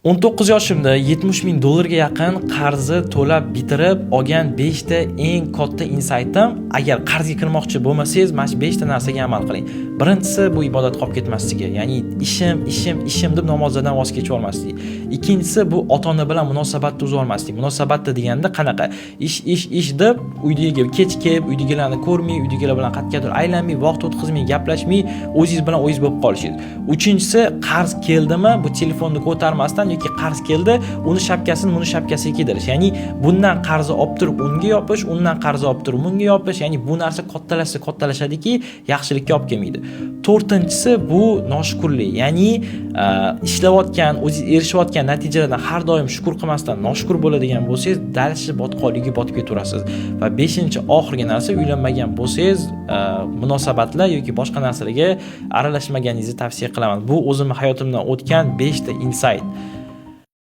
19 yoshimda 70 ming dollarga yaqin qarzni to'lab bitirib olgan 5 ta eng katta insaytim. Agar qarzga kirmoqchi bo'lmasangiz, mana shu 5 ta narsaga amal qiling. Birinchisi, bu ibodat qolib ketmasligi, ya'ni ishim, ishim, ishim deb namozlardan voz kechib olmaslik. Ikkinchisi, bu ota ona bilan munosabatni uzib olmaslik. Munosabatda deganda qanaqa? Ish, ish, ish deb uydagiga kech kelib, uydagilarni ko'rmay, uydagilar bilan qayergadir aylanmay, vaqt o'tkazmay, gaplashmay, o'zingiz bilan o'zingiz bo'lib qolishingiz. Uchinchisi, qarz keldimi, bu telefonni ko'tarmasdan yoki qarz keldi, uni shapkasini buni shapkasiga kiydirish. Ya'ni bundan qarzni olib turib unga yopish, undan qarzni olib turib bunga yopish, ya'ni bu narsa kattalashsa kattalashadiki, yaxshilikka olib kelmaydi. To'rtinchisi, bu noshukurlik, ya'ni ishlayotgan, o'zingiz erishayotgan natijalardan har doim shukur qilmasdan noshukur bo'ladigan bo'lsangiz, дальше botqoqlikka botib ketaverasiz. Va beshinchi, oxirgi narsa, uylanmagan bo'lsangiz, munosabatlar yoki boshqa narsalarga aralashmaganingizni tavsiya qilaman. Bu o'zimni hayotimdan o'tgan 5 ta insayt.